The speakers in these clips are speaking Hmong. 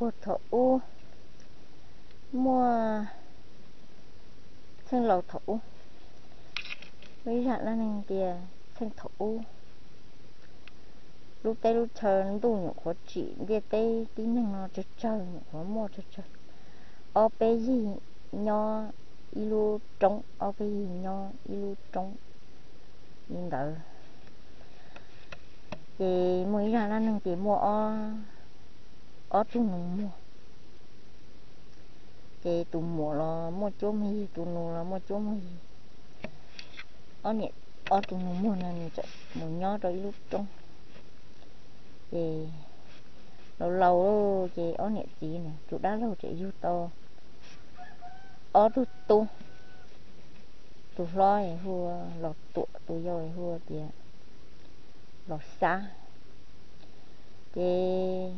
Thaum ub, muaj txheej laus thaum ub, muaj ib zaj dab neeg tias txheej thaum ub, lub teb lub chaw ntuj nyuam qhuav tsim, ntiaj teb tib neeg no tsawg tsawg, nyuam qhuav muaj tsawg tsawg, ob peb yig nyob ib lub roob, ob peb yig nyob ib lub roob li ntawd. Ces muaj ib zaj dab neeg ces muaj ob tug nus muag. Ces tus muam los muaj cuab muaj yig, tus nus los muaj cuab muaj yig. Ob niam, ob tug nus muag no nws txawm mus nyob rau ib lub roob. Ces laus laus lawm ces ob niam txiv nws tus dab laug tseem yug tau ob tug tub. Tus hlob hu ua Los Tuam, tus yau hu ua tias Los Xab. Ces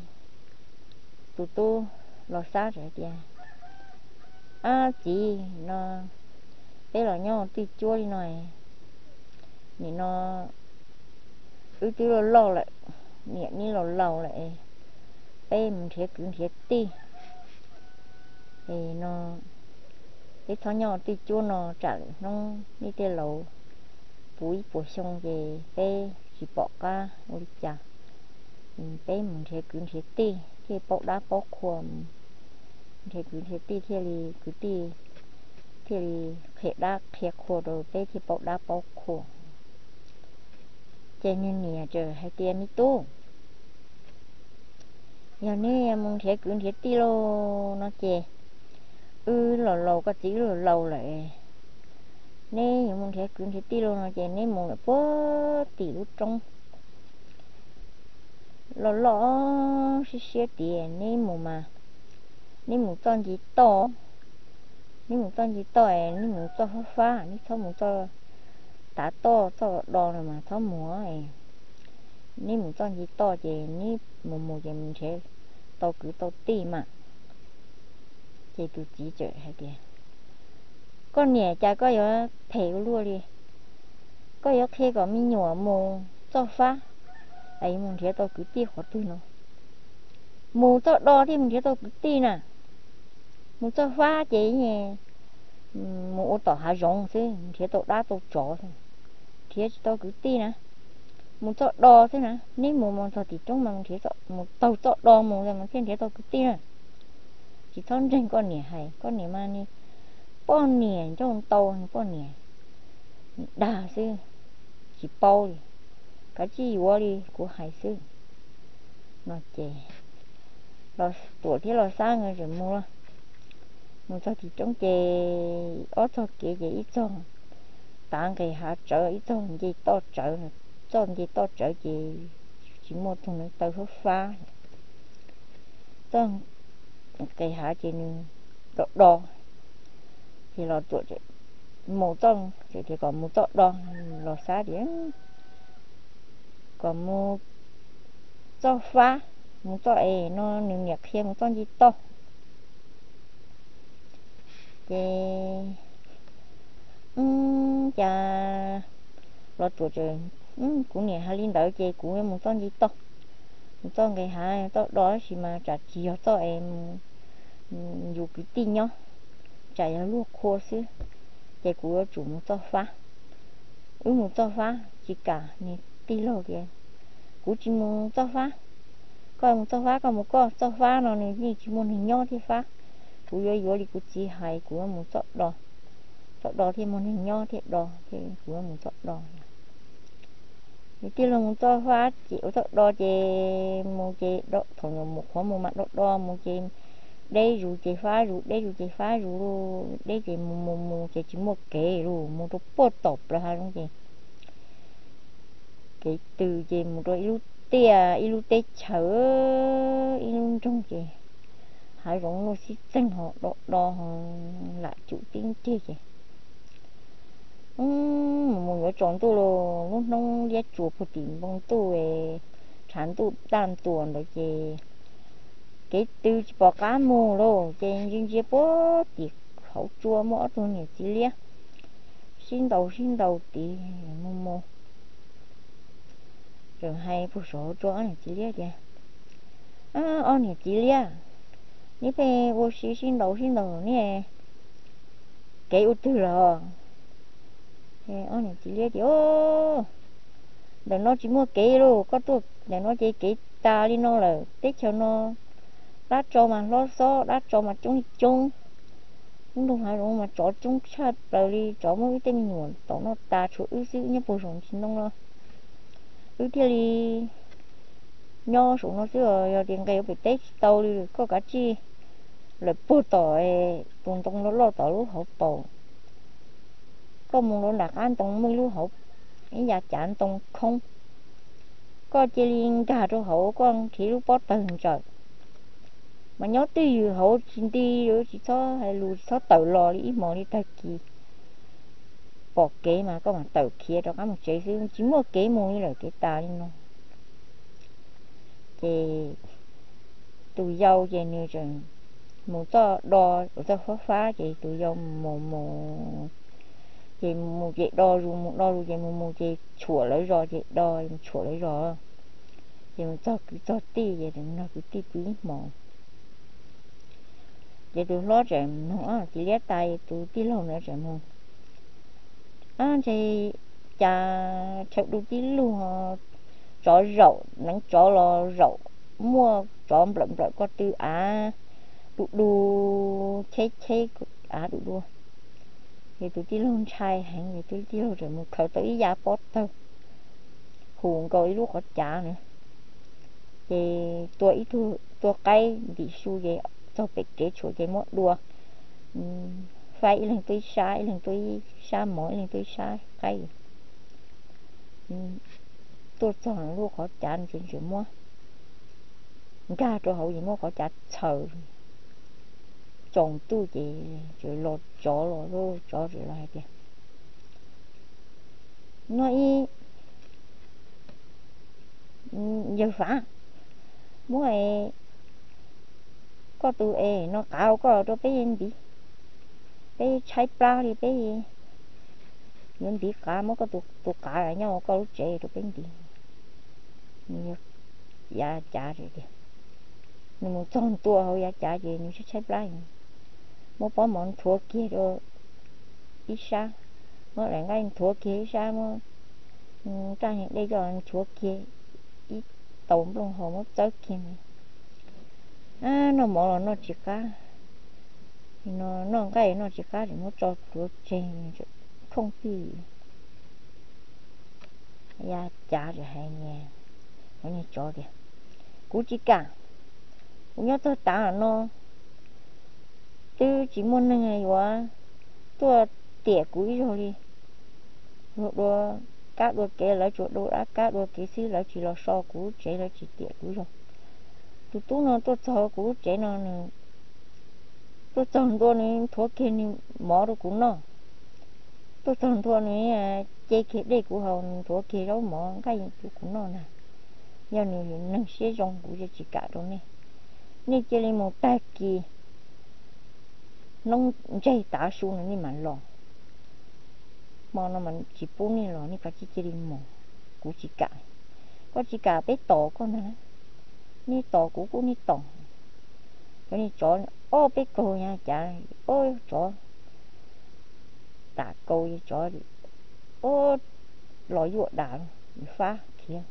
tus tub Los Xab txawm hais tias, Ab txiv, no peb los nyob twj cuab li no, nim no wb twb loj loj lawm, niam neb los laus lawm, peb mus nrhiav kwv nrhiav tij. Es no peb txhob nyob twj cuab no, tsam lwm hnub nej tej laus puv ib puas xyoo ces peb tsis pom qab ua li cas. Peb mus nrhiav kwv nrhiav tij thiaj paub dab paub qhua, nrhiav kwv nrhiav tij thiaj li, kwv tij thiaj li qhia dab qhia qhua rau peb thiaj paub dab paub qhua. Ces nws niam txawm hais tias, Me tub, yog neb mus nrhiav kwv nrhiav tij lauj no ces wb los laus, koj txiv wb los laus lawm, neb yuav mus nrhiav kwv nrhiav tij lauj no ces neb mus lawm puag tim lub roob loj loj siab siab tid, neb mus mas neb mus txoj nce toj, neb mus txoj nce toj es neb mus txoj fab fab, neb txhob mus txoj tav toj txoj do no mas txhob mus. Neb mus txoj nce toj ces neb mus mus ces mus nrhiav tau kwv tau tij mas. Ces tus txiv txawm hais tias, Koj niam, cas koj yuav phem ua luaj li? Koj yuav qhia kom me nyuam mus txoj fab es yuav mus nrhiav tau kwv tij qhov twg no? Mus txoj do thiaj mus nrhiav tau kwv tij na. Mus txoj fab ces mus ua tom hav zoov xwb, nrhiav tau dab tau tsov, nrhiav tsis tau kwv tij na. Mus txoj do xwb na, neb mus mus txog tim roob mas mus taug txoj do mus mas thiaj nrhiav tau kwv tij na. Tsis txhob ntseeg koj niam hais, koj niam mas nws poj niam ncauj ntau, nws poj niam nws dag xwb, tsis paub li. Kav tsij yuav li kuv hais xwb. No ces Los Tuam thiab Los Xab nkawd txawm mus, mus txog tim roob ces ob txog kev ces ib txog tav nqes hav tsawv, ib txog nce toj tsawv. Txoj nce toj tsawv ces tsis muaj tug neev taw fab fab, txoj nqes hav ces nws do do. Ces Los Tuam mus txoj, tias kom mus txoj do, Los Xab tias kom mus txoj fab, mus txoj es no nws niam qhia mus txoj nce toj. Ces cas Los Tuam txawm, Kuv niam hais li ntawd ces kuv yuav mus txoj nce toj, mus txoj nqes hav txoj do, tab sis mas tsam tsis yog txoj es yus kwv tij nyob, tsam yog luag qhua xwb, ces kuv yuav tsum mus txoj fab. Wb mus txoj fab tsis kam, nws tij laug tias, Kuv tsis mus txoj fab, koj mus txoj fab koj mus koj, txoj fab no nws yeej tsis muaj neeg nyob thiaj fab. Kuv yuav yuav li kuv txiv hais, kuv yuav mus txoj do, txoj do thiaj muaj neeg nyob thiaj do, kuv yuav mus txoj do. Nws tij laug mus txoj fab ces ua txoj do ces mus ces thaum nyuam mus qhuav mus mas do do mus ces deb zus ces fab zus, deb zus ces fab zus, deb ces mus mus mus ces tsis muaj kev lawm, mus rau puag tom plaws hav zoov ces kev tws ces mus rau ib lub tiaj, ib lub teb chaws, ib lub nroog ces hav zoov luaj xib txeeg ho do do ho lam cum tib nreg ces mus mus yuav tsaus ntuj los, lub hnub liab tsuas puag tim npoo ntuj, tshav ntuj daj ntuas ntawd ces kev tws tsis pom qab mus lawm ces ntsia ntsia puag tim hauv tsua muaj ob tug niam txiv liab sib ntaus sib ntaus tid mus mus. Txawm hais puag saum hauv tsua ob niam txiv liab tias, Ob niam txiv liab, Neb pheej ua si sib ntaus sib ntaus ne, kev ua twg los? Ob niam txiv liab tias, ntawm no tsis muaj kev lauj, koj tuaj ntawm no ces kev tas li no lawm. Teb chaws no dab tsov mas hlob xob, dab tsov mas coob li coob. Lub nroog hav zoov mas tsov coob tshaj plaws li, tsov muab wb tej me nyuam tom noj tas, tshuav wb xwb, wb nyob puag saum ntsis ntoo no. Wb thiaj li nyob saum no xwb os, yog tias nqes ua pem teb tsis tau li, koj kav tsij lawm puag tom tus ntoo loj loj tom lub hauv paus. Koj mus rau nram qab ntoo muaj ib lub hauv, ib yav cav ntoo khoob, koj cia li nkag rau hauv, koj nrhiav lub pob tawg ntsaws. Mas nyob twj ywm hauv tsis nti, tsis txhob hais lus, tsis txhob tawm los li ib hmos li tag kis. Pom kev mas koj mam tawm khiav rov qab mus tsev xwb, tsis muaj kev mus li lawm, kev tas li no. Ces tus yau ces nws tseem mus txoj do, txoj fab fab, ces tus yau mus mus ces mus ces do zus, mus do zus ces mus mus ces tshuam lawv zos ces do, mus tshuam lawv zos. Ces mus txog kwv txog tij ces nrog kwv tij pw ib hmos. Ces tus hlob tseem mloog ob txiv liab tas, tus tij laug ntawd tseem mus, ntshe cas chaw du tib lug, tsov zaum, neev tsov los zaum, muaj tsov nplawm nplawm ko tw av du du, cheb cheb av du du. Ces tus tij laug ntshai heev, ces tus tij laug tseem mus khaws tau ib yav pob tawg, hu nkaus ib lub qhov cav na, ces tua ib tug, tua qaib ntim su ces txog pem kev tshuam ces muab dua, faib ib leeg tuaj ib sab, ib leeg tuaj ib sab mov, ib leeg tuaj ib sab qaib. Tuaj txog lub qhov cav ces tseem muab nkag rau hauv ces muab qhov cav txhaws tsaus ntuj ces tseem los tsov los, tsov tseem los hais tias, no ib yawg Fav, muab koj tus es no qav rau koj rau peb ntiv, peb tshaib plab li, peb yuav ntiv qav, muab koj tus qav nyob hauv koj lub tsev rau peb ntiv. Nws yav cav tias, nws mus txog ntua hauv yav cav ces nws tshaib tshaib plab, muab pob mov nthuav kiag rau ib sab, muab daim nqaij nthuav kiag ib sab, muab raj niag dej coj nchuav kiag ib tau nplooj hau muab txawb kiag. Noj mov los noj tsis qab, noj nqaij noj tsis qab, tseem muab tso plhuav tseg, khooj pij. Yav cav tseem hais niag tsov tias, kuv tsis kam, kuv nyob txog tav no twb tsis muaj neeg yuav tuaj tiam kuv ib zaug li. Luag dua kab dua kev, lawv tsuas dua dab kab dua kev xwb, lawv tsis los so kuv lub tsev, lawv tsis tiam kuv zaug. Tus tub no tuaj txog kuv lub tsev no, nws tuaj txog ntua nws nthuav kiag nws mov rau kuv noj, tuaj txog ntua nws ce kiag dej kuv haus, nws nthuav kiag zaub mov nqaij rau kuv noj ntag. Yog nws neeg siab zoo kuv tsis kam rau nej. Nej cia li mus tag kis, hnub ntseg tav su no nej mam los. Hmo no mas tsis pub nej los, nej kav tsij cia li mus, kuv tsis kam. Koj tsis kam peb tos koj ntag, nej tos kuv kuj nej tos. Cov niag tsov ob peb kaug, yav cav ob tsov tam kaus, tsov ob los yuaj dam, fab khiav,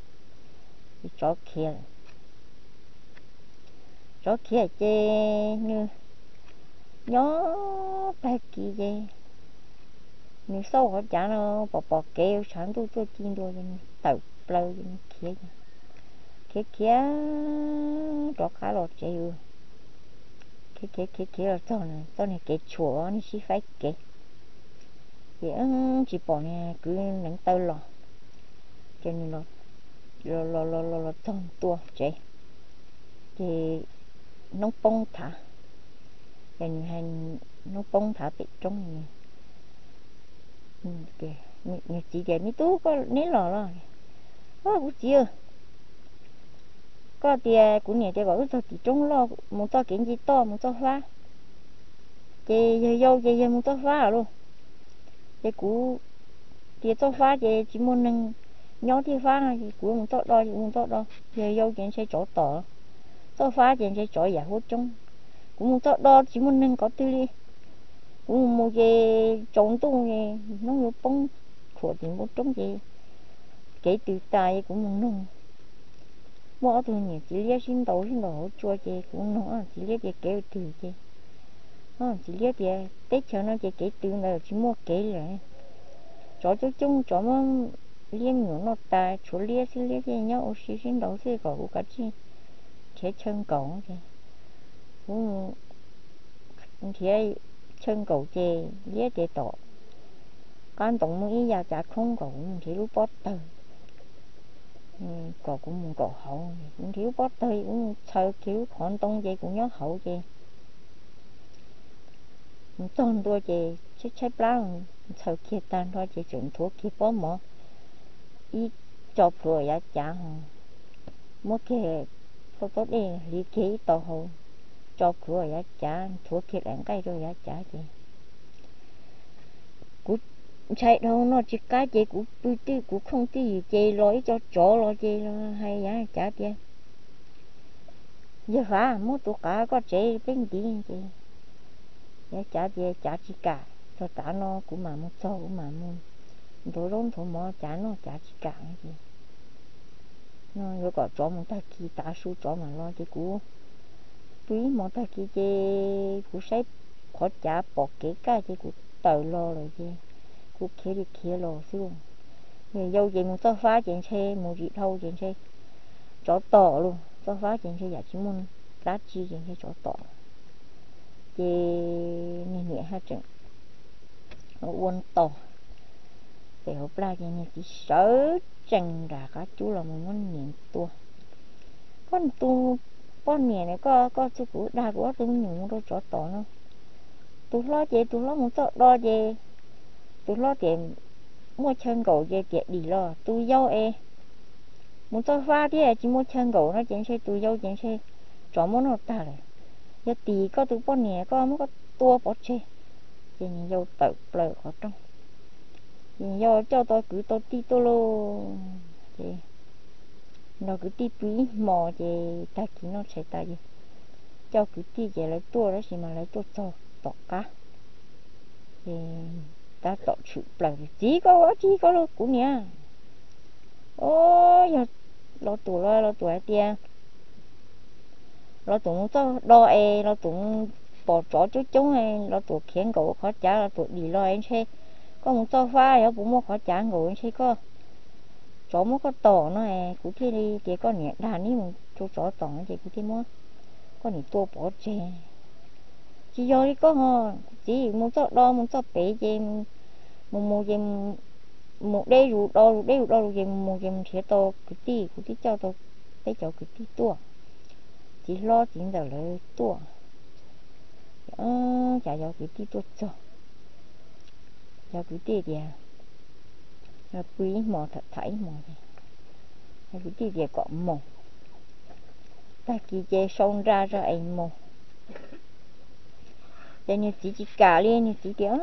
tsov khiav. Tsov khiav ces nws nyob tag kis ces nws xauj qhov cav no pom pom kev tshav ntuj tuaj ci ntua ces nws tawm plaws ces nws khiav, khiav khiav rov qab los tsev. Khiav khiav khiav khiav los txog txoj niag kev tshuam, niag sib faib kev, ces tsis pom niag kwv neev taw los. Ces nws los los los los txog ntua tsev, ces hnub poob thav, ces nws hais, hnub poob thav pem roob, nws txiv tias, me tub, koj neb los los? Kuv txiv, koj tias kuv niam tias kom wb txog tim roob loj mus txoj kev nce toj mus txoj fab, ces yawg yau ces yawg mus txoj fab lauj. Ces kuv tias txoj fab ces tsis muaj neeg nyob thiaj fab no, ces kuv mus txoj do ces kuv mus txoj do. Yawg yau ces ntshe tsov tom, txoj fab ces ntshe tsov yam huab coob. Kuv mus txog do tsis muaj neeg qhov twg li. Kuv mus mus ces tsaus ntuj es hnub yuav poob, khuam tim npoo roob ces kev tws tas es kuv mus noog. Muaj ob tug niam txiv liab sib ntaus sib ntaus hauv tsua ces kuv noog ob txiv liab tias kev ua twg ces ob txiv liab tias teb chaws no ces kev tws ntawd tsis muaj kev li lawm. Tsov coob coob, tsov muab liab me nyuam noj tas, tshuav liab xwb, liab thiaj nyob ua si sib ntaus xwb, kom kuv kav tsij nrhiav chaw nkaum ces kuv nrhiav chaw nkaum ces liab tias tom qab ntoo muaj ib yav cav khoob, kom kuv mus nrhiav lub pob tawg kom kuv mus nkaum hauv. Kuv nrhiav lub pob tawg, kuv mus txhaws kiag lub qhov ntoo ces kuv nyob hauv ces kuv txog ntua ces tshaib tshaib plab, ntxhaws kiag tag nrho ces tseem nthuav kiag pob mov ib tso plhuav yav cav ho muab kiag phauj taub dej hliv kiag ib tau hau tso plhuav yav cav, nthuav kiag daim nqaij rau yav cav ces kuv ntshai dhau noj tsis qab ces kuv pw twj kuv khooj twj ywm ces los ib co tsov los ces los hais yav cav tias, yawg Fav, muab tus qav koj tsev peb ntiv ces yav cav tias cav tsis kam, txog tav no kuv mam mus txog kuv mam mus nthuav zaub nthuav mov cav noj, cav tsis kam ces no yuav kom tsov mus tag kis tav su tsov mam los ces kuv pw ib hmos tag kis ces kuv saib qhov cav pom kev kaj ces kuv tawm los lawm ces kuv khiav li khiav los xwb. Yog yau ces mus txoj fab ces ntshe mus tsis dhau ces ntshe tsov tom lauj, txoj fab ces ntshe yam tsis muaj dab tsi ces ntshe tsov tom. Ces niag niam haj tseem ua tos pem hauv plag ces niag txiv sawv tsees nram qab cub los mus muab niam tua. Koj tus poj niam na, koj koj txuj kuv dag kuv ob tug me nyuam mus rau tsov tom no. Tus hlob ces tus hlob mus txoj do ces tus hlob tias muaj chaw nkaum ces tias dim los, tus yau es mus txoj fab thiab tsis muaj chaw nkaum no ces ntshe tus yau ces ntshe tsov muab noj tag lawm. Yog tim koj tus poj niam, koj muab koj tua pov tseg. Ces niag yau tawm plaws qhov rooj ces niag yau coj tau kwv tau tij tuaj lauj. Ces nrog kwv tij pw ib hmos ces tag kis noj tshais tas ces coj kwv tij ces lawv tuaj, tab sis mas lawv tuaj txog tom qab ces tab tom tshwm plaws tias, txiv, koj ua dab tsi koj lauj? Kuv niam, o, yog Los Tuam los, Los Tuam hais tias Los Tuam mus txoj do es Los Tuam pom tsov coob coob, Los Tuam khiav nkaum qhov cav, Los Tuam dim los es ntshe koj mus txoj fab, yog puas muaj qhov cav nkaum ntshe koj, tsov muab koj tom no es kuv thiaj li tias koj niam dag neb mus rau tsov tom no ces kuv thiaj muab koj niam tua pov tseg. Tsis yog li koj ho, kuv txiv mus txoj do mus txoj pem ces mus mus ces mus deb zus do zus deb zus do zus ces mus mus ces mus nrhiav tau kwv tij, kuv twb coj tau peb cov kwv tij tuaj, txiv hlob txiv ntxawm lawv tuaj. Cas cov kwv tij tuaj txog, cov kwv tij tias, pw ib hmos tham tham ib hmos ces cov kwv tij tias kom mus, tag kis ces sau nra zog es mus. Ces niag txiv tsis kam li, niag txiv tias,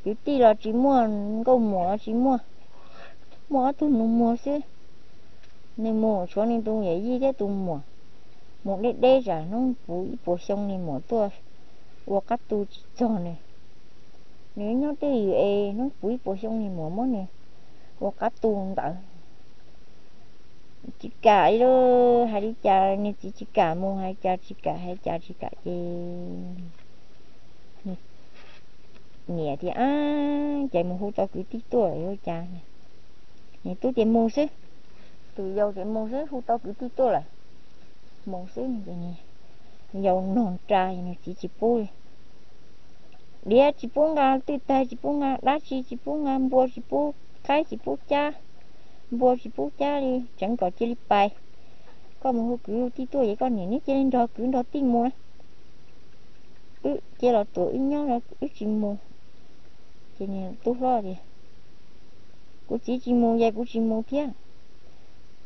kwv tij los tsis muaj, nkauj muam los tsis muaj, muaj ob tug nus muag xwb. Nws mus tshuav nws tus yawm yij thiab tus muam, mus deb deb tsam hnub puv ib puas xyoo nws muam tuaj ua qab tu tsis txog nws. Nws nyob twj ywm es hnub puv ib puas xyoo nws muam muab nws ua qab tu ntawd. Tsis kam li, hais li cas niag txiv tsis kam mus, hais cas tsis kam, hais cas tsis kam ces niam tias, ab, ces mus hu tau kwv tij tuaj lawm yuav cas. Niag tub tias mus xwb, tus yau tias mus xwb, hu tau kwv tij tuaj lawm, mus xwb. Yau nog nra, niag txiv tsis pub li. Diav tsis pub nqa twj tag, tsis pub nqa dab tsi, tsis pub nqa npua, tsis pub qaib, tsis pub cab, npua tsis pub cab li, tseev kom cia li pais. Koj mus hu kwv hu tij tuaj ces koj niam neb cia li nrog kwv nrog tij mus na. Wb cia Los Tuam wb nyob, wb tsis mus. Ces niag tub hlob tias, kuv txiv tsis mus ces kuv tsis mus thiab.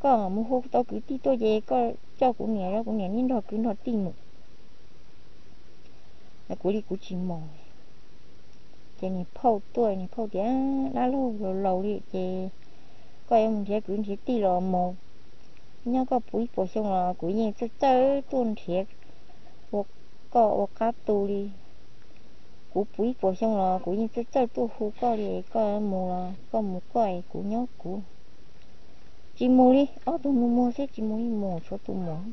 Koj mus hu tau kwv tij tuaj ces koj coj kuv niam, kuv niam neb nrog kwv nrog tij mus. Kuv li kuv tsis mus. Ces niag phauj tuaj, niag phauj tias, dab laug laus laus li ces koj yuav mus nrhiav kwv nrhiav tij los mus, nyob koj puv ib puas xyoo los kuv yeej txawj txawj tuaj nrhiav ua, koj ua qab tu li. Kuv puv ib puas xyoo los kuv yeej txawj txawj tuaj hu koj li, koj mus los koj mus koj, kuv nyob kuv. Tsis mus li, ob tug muag muag xwb, tsis mus li, mus tshuav tus muam.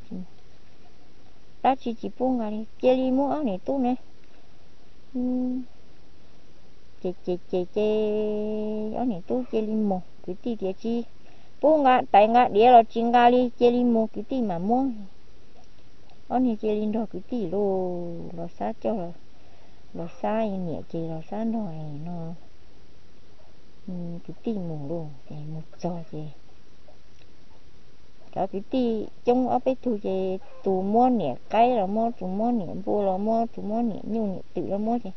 Dab tsi tsis pub nqa li, cia li muab ob niam tub na. Ces ces ces ces ob niam tub cia li mus, kwv tij tias tsis pub nqa tais nqa diav los tsis nqa li, cia li mus kwv tij mam muab. Ob niag cia li nrog kwv tij lauj, Los Xab coj, Los Xab niam ces Los Xab nrog no kwv tij mus lauj. Ces mus txog ces cov kwv tij coob ob peb tug ces tus muab niam qaib los muab, tus muab niam npua los muab, tus muab niam nyuj niam twm los muab ces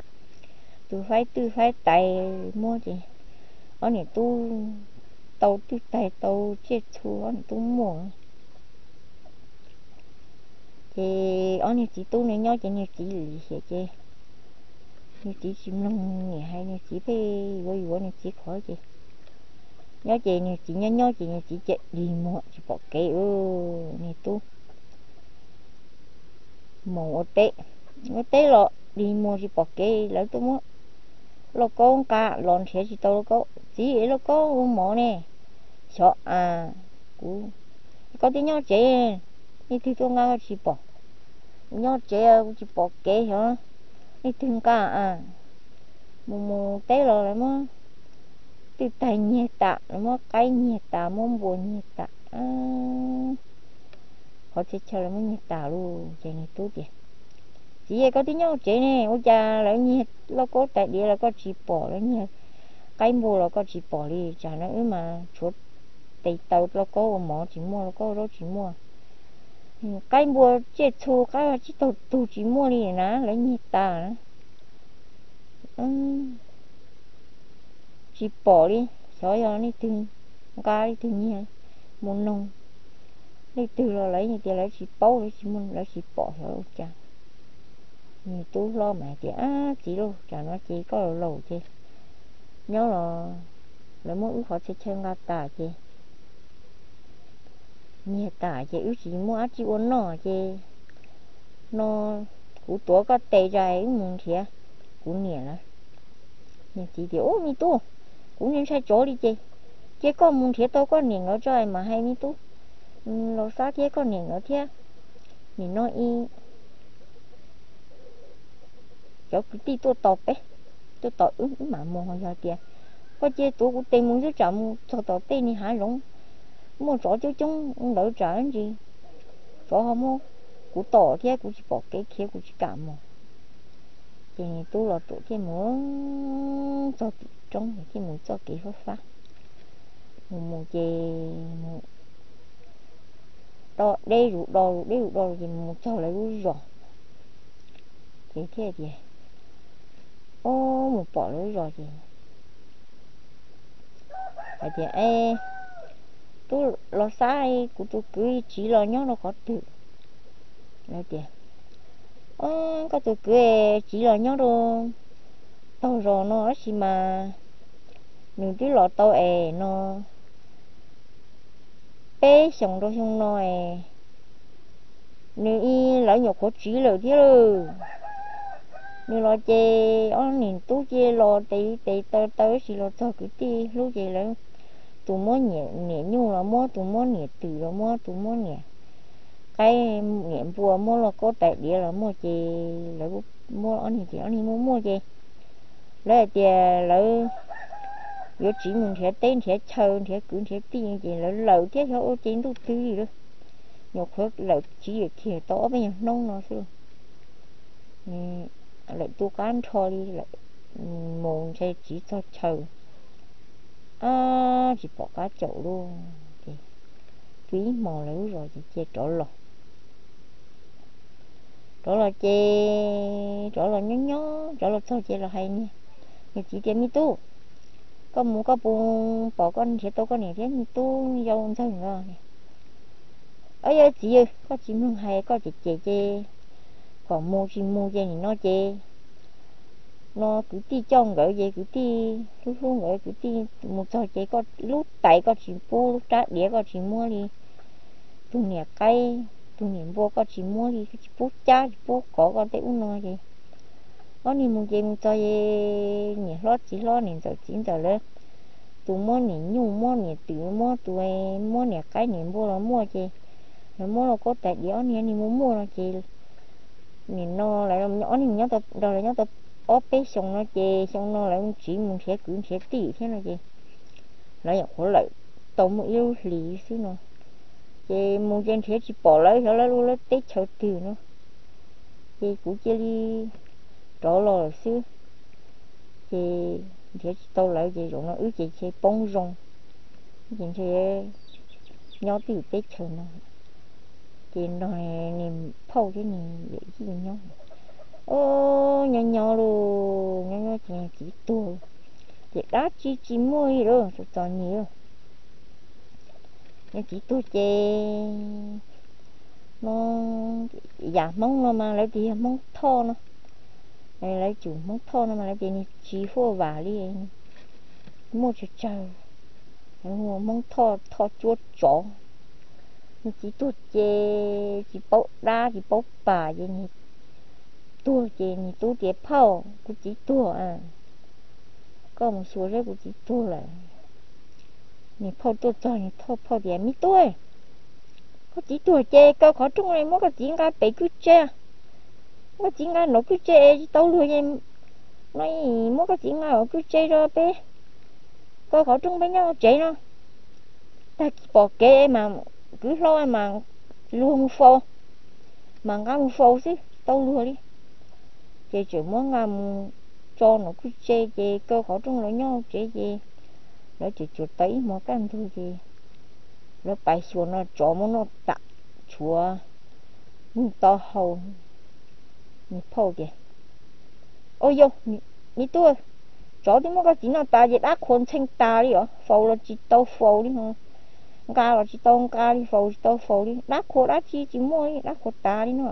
tus faib twj faib tais muab ces ob niam tub tau twj tais tau tsiaj txhu ob niam tub muaj. Ces ob niag txiv tub no nyob ces niag txiv lim hiam ces niag txiv tsis mloog niam hais, niag txiv pheej yuav yuav niag txiv qhov ces nyob ces niag txiv nyob nyob ces niag txiv cia li muag tsis pom kev. Niag tub mus ua teb, ua teb los dig muag tsis pom kev, lawv tuaj muab lauj kaub nqa los nrhiav tsis tau lauj kaub. Txiv, lauj kaub ua mov ne. Xyov a, kuv, koj twb nyob tsev, leej twg tuaj nqa koj tsis pom. Kuv nyob tsev kuv tsis pom kev, xyov leej twg nqa a. Mus mus teb los lawv muab twj tais nyiag tas, lawv muab qaib nyiag tas, muab npua nyiag tas, qhov txhia chaw lawv muab nyiag tas lauj. Ces niag tub tias, txiv, koj twb nyob tsev ne, ua cas lawv nyiag lauj kaub tais diav los koj tsis pom, lawv nyiag qaib npua los koj tsis pom li? Tsam no wb mas tshuav tes taw lauj kaub ua mov tsis muaj, lauj kaub ua zaub tsis muaj, qaib npua tsiaj txhu qab tsib taug tug tsis muaj li na, lawv nyiag tas na. Tsis pom li, xyov yog leej twg nqa, leej twg nyiag mus noog, leej twg los lawv tias lawv tsis paub, lawv tsis muaj, lawv tsis pom, xyov ua cas. Niag tub hlob mas hais tias, ab txiv lauj, tsam no ces koj laus ces nyob los lawv muab wb qhov txhia chaw nqa tas ces nyiag tas ces wb tsis muaj dab tsi ua noj ces no kuv tuav koj tes tso wb mus nrhiav kuv niam lawm. Niag txiv tias, ub me tub, kuv niag ntshai tsov li ces cia koj mus nrhiav tau koj niam nkawd tso mas hais me tub Los Xab thiab koj niam nkawd thiab. Nim no ib cov kwv tij tuaj tos peb, tuaj tos wb, wb mam mus. Yog tias koj cia tuav kuv tes mus xwb tsam mus txog tom tej niag hav zoov muaj tsov coob coob ntawd tsam ntsis tsov ho muab kuv tom thiab kuv tsis pom kev khiav kuv tsis kam mus. Ces niag tub los ruam thiaj mus txog tim roob thiaj mus txoj kev fab fab. Mus mus ces mus do deb zus do zus deb zus do zus ces mus txog lawv lub zos. Ces thiaj tias, o, mus pom lawv lub zos ces hais tias, e, tub Los Xab, kuv tus kwv tsiv los nyob rau qhov twg? Lawv tias, o, koj tus kwv tsiv los nyob rau tog zos no tab sis mas nws twb los tau es no peb xyoos rau xyoo no es nws ib lawv nyuam qhuav tsiv lawm thiab lauj. Nws los ces ob niam tub cia los tes tes taw taw tab sis los txog kwv tij hlub ces lawv tus muab niam nyuj los muab, tus muab niam twm los muab, tus muab niam qaib niam npua, muab lauj kaub tais diav los muab ces lawv muab ob niag ces ob niag muaj muaj ces lawv hais tias lawv yuav tsiv mus nrhiav teb nrhiav chaw nrhiav kwv nrhiav tij ces lawv lawm thiab xyov ua ces ntuj twg li lawm. Nyuam qhuav lawm tsiv kiag tau ob peb nyuag hnub no xwb. Lawm tu qab nrho li lawm, mus ntshai tsiv txog chaw, ab tsis pom qab caum lauj. Ces pw ib hmos lawv lub zos ces cia rov los. Rov los ces rov los nyob nyob rov los txog ces los hais niag txiv tias, me tub, koj mus koj puas pom koj nrhiav tau koj niam thiab me tub yau ntxawg nkawd? Ab yog txiv, koj tsis mloog hais, koj cem cem ces kom mus tsis mus ces nim no ces no kwv tij coj nkawd ces kwv tij hlub hlub nkawd, kwv tij mus txog ces koj lub tais koj tsis pub, lub rab diav koj tsis muab li, tus niam qaib tus niam npua koj tsis muab li, koj tsis pub cab tsis pub kov koj tej ub no ces ob niag mus ces mus txog ces niam hlob txiv hlob niam ntxawm txiv ntxawm lawv, tus muab niam nyuj muab niam twm muab tus, muab niam qaib niam npua los muaj ces lawv muab lauj kaub tais diav ob niag mus muaj no ces nim no lawv ob niag nrog lawv nyob tau ob peb xyoos no ces xyoo no lawv tsiv mus nrhiav kwv nrhiav tij thiab no ces lawv nyuam qhuav lawm tau muaj ib lub hlis xwb no ces mus ces nrhiav tsis pom lawv xyov lawv lub lawv teb chaws twg no ces kuv cia li rov los lawm xwb. Ces nrhiav tsis tau lawv ces zaum no wb ces poob zoo, ces nyob twj ywm teb chaws no ces nrog niag phauj thiab niag yawm yij nyob. Ub, nyob nyob los nyob nyob ces txiv tuag, ces dab tsi tsis muaj li lawm, txom txom nyem. Niag txiv tuag ces no yam Hmoob no mas lawv tias yog Hmoob Thoj no, lawv tsum Hmoob Thoj no mas lawv tias niag tsis huaj vam li, muaj tsawg tsawg, Hmoob Thoj, Thoj cuab tsov. Niag txiv tuag ces tsis paub dab tsis paub pas ces niag tuag ces niag tub tias phauj kuv txiv tuag, koj mus xyuas saib kuv txiv tuag lawm. Niag phauj tuaj txog niag phauj tias me tub, koj txiv tuag ces kaw qhov rooj muab koj txiv nqa pem kwj tse, muab koj txiv nqa nraum kwj tse es tsis tau luag no, muab koj txiv nqa nraum kwj tse rau peb, kaw qhov rooj peb nyob tsev no. Tag kis pom kev mas kwv hlob mas luag mus faus, mas nqa mus faus xwb tsis tau luag li. Ces tseem muab nqa mus tso nraum kwj tse ces kaw qhov rooj lawv nyob tsev ces lawv tseem tsuas tau ib hmos kaj ntug ces lawv pais xyuas no tsov muab noj tas, tshuav mus tau hau. Niag phauj tias, ua yog, me tub, tsov twb muab koj txiv noj tas ces dab qhuas ntxhee tas li os, faus los tsis tau faus li, nqa los tsis tau nqa li, faus tsis tau faus li, dab qhuas dab tsi tsis muaj li, dab qhuas tas li no.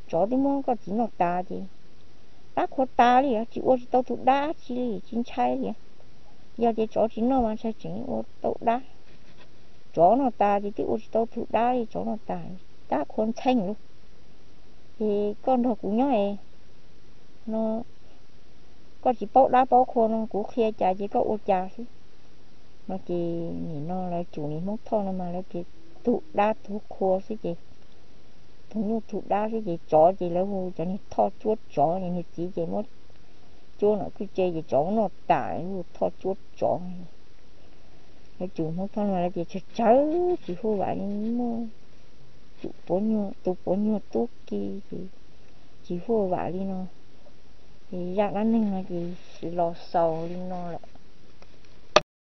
Tsov twb muab koj txiv noj tas ces dab qhuas tas li os, tsis ua tsis tau tus dab tsi li, tsis ntshai li. Yog tias tsov tsis noj mas ntshai tseem ua tau dab. Tsov noj tas ces twb ua tsis tau tus dab li, tsov noj tas, dab qhuas ntxhee lawm. Ces koj nrog kuv nyob es no, koj tsis paub dab paub qhua no kuv qhia cas ces koj ua cas xwb. No ces nim no lawv tsum niag Hmoob Thoj no mas lawv tias tug dab tug qhua xwb ces, tug nyuj tug dab xwb ces tsov ces lawv hu cov niag Thoj cuab tsov, niag txiv ces muab cuab nraum kwj tse ces tsov noj tas, hu Thoj cuab tsov. Lawv tsum Hmoob Thoj no lawv tias tsawg tsawg tsis huaj vam li, muaj tus puav nyuag tub ki ces tsis huaj vam li no. Ces zaj dab neeg no ces los xaus li no lawm.